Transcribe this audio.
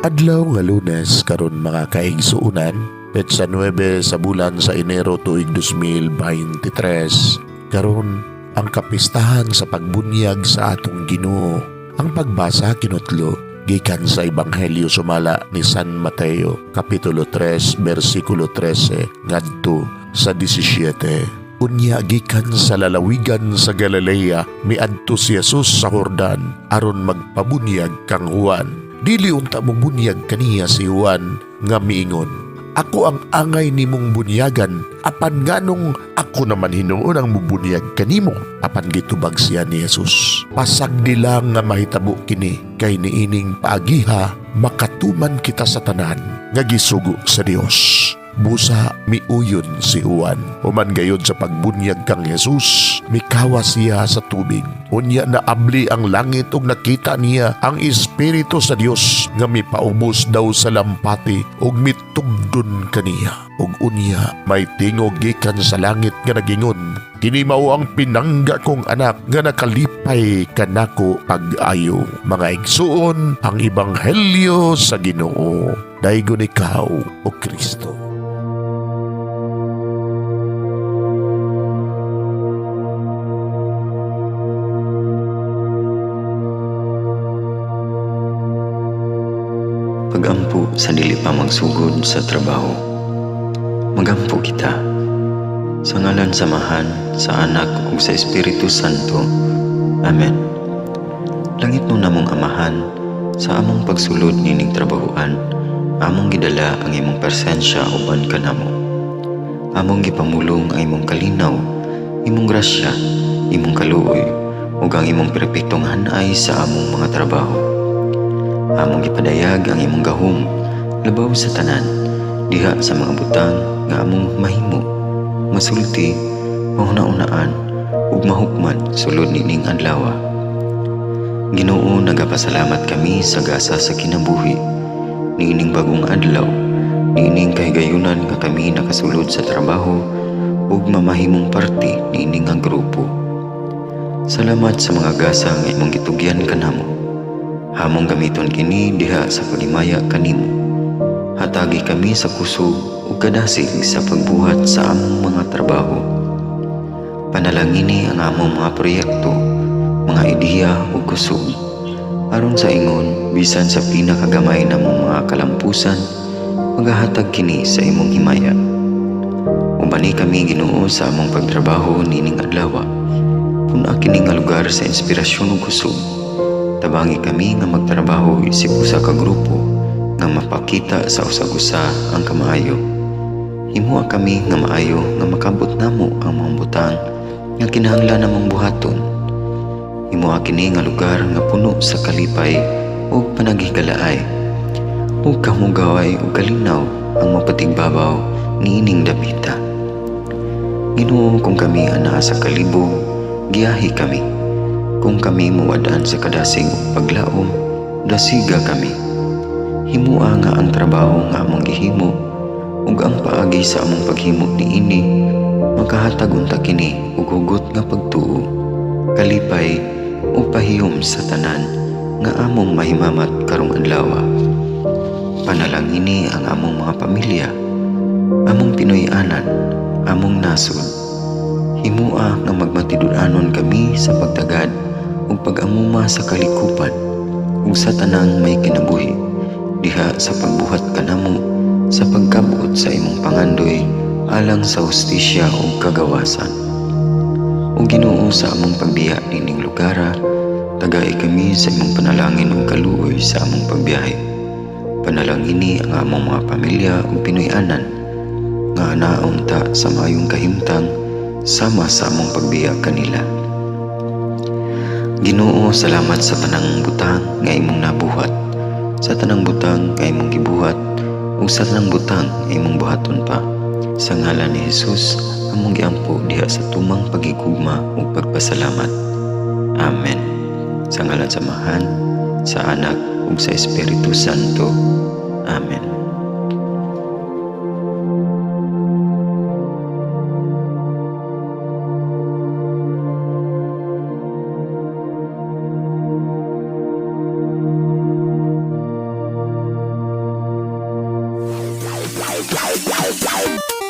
Adlaw nga Lunes karon, mga kaigsuonan, petsa 9 sa bulan sa Enero tuig 2023. Karon ang kapistahan sa pagbunyag sa atong Ginoo. Ang pagbasa kinutlo gikan sa Ebanghelyo sumala ni San Mateo, kapitulo 3, bersikulo 13 ngadto sa 17. Unya gikan sa lalawigan sa Galilea, miadto si Jesus sa Jordan aron magpabunyag kang Juan. Dili unta mo bunyag kaniya si Juan nga miingon, "Ako ang angay nimong bunyagan, apan nganong ako naman hinuon ang mubunyag kanimo?" Apan gitubag siya ni Jesus, "Pasagdi lang nga mahitabo kini, kay niining paagiha makatuman kita sa tanan nga gisugo sa Dios." Busa miuyon si Juan. Human gayod sa pagbunyag kang Jesus, mikawa siya sa tubig. Unya naabli ang langit ug nakita niya ang Espiritu sa Dios nga mipaubos daw sa lampati ug mitugdon kaniya. Ug unya may tingog gikan sa langit nga nagingon, "Kini mao ang pinangga kong anak nga nakalipay kanako pag-ayo." Mga igsuon, ang ebanghelyo sa Ginoo. Daygon ikaw, o Kristo. Pagampo sa dili pa magsugod sa trabaho. Magampo kita. Sa ngalan sa Amahan, sa Anak ug sa Espiritu Santo. Amen. Langitnon namong Amahan, sa among pagsulod nining trabahoan, among gidala ang imong presensya uban kanamo. Among gipamulong ang imong kalinaw, imong grasya, imong kaluoy, ug ang imong perpektong hanay sa among mga trabaho. Among gipadayag ang imong gahom labaw sa tanan diha sa mga butang nga among mahimo, masulti, mahuna-unaan ug mahukman sulod nining adlaw. Ginoo, nagapasalamat kami sa gasa sa kinabuhi niining bagong adlaw, niining kahigayunan nga kami nakasulod sa trabaho ug mamahimong parte niini nga grupo. Salamat sa mga gasa nga imong gitugyan kanamo. Among gamiton kini diha sa paghimaya kanimo. Hatagi kami sa kusog ug kadasig sa pagbuhat sa among mga trabaho. Panalangini ang among mga proyekto, mga ideya ug kusog. Aron sa ingon, bisan sa pinakagamay namong mga kalampusan, magahatag kini sa imong himaya. Ubani kami, Ginoo, sa among pagtrabaho nining adlaw. Pun-a kini nga lugar sa inspirasyon ug kusog. Tabangi kami nga magtrabaho isip usa ka grupo nga mapakita sa usag-usa ang kamaayo. Himoa kami nga maayo nga makabot namo ang mga butang nga kinahanglan namong buhaton. Himoa kini nga lugar nga puno sa kalipay ug panaghigalaay, ug kamugaway ug kalinaw ang mapatigbabaw niining dapita. Ginoo, kung kami anaa sa kalibog, giyahi kami. Kung kami muwad-an sa kadasig ug paglaom, dasiga kami. Himoa nga ang trabaho nga among gihimo ug ang paagi sa among paghimo niini makahatag unta kini og hugot nga pagtuo, kalipay ug pahiyom sa tanan nga among mahimamat karong adlaw. Panalangini ang among mga pamilya, among Pinoy-anan, among nasod. Himoa nga magmatinud-anon kami sa pagtagad ug pag-amuma sa kalikupan ug sa tanang may kinabuhi diha sa pagbuhat kanamo sa pagkabot sa imong pangandoy alang sa hustisya ug kagawasan. O Ginoo, sa among pagbiya nining lugara, tagai kami sa imong panalangin ug kaluoy sa among pagbiyahe. Panalangini ang among mga pamilya ug Pinoy-anan nga anaon ta sa maayong kahimtang sama sa among pagbiya kanila. Ginoo, salamat sa tanang butang nga imong nabuhat, sa tanang butang nga imong gibuhat, ug sa tanang butang nga imong buhaton pa. Sa ngalan ni Jesus, among giampo diha sa tumang pagigugma ug pagpasalamat. Amen. Sa ngalan sa Amahan, sa Anak ug sa Espiritu Santo. Amen. Bye.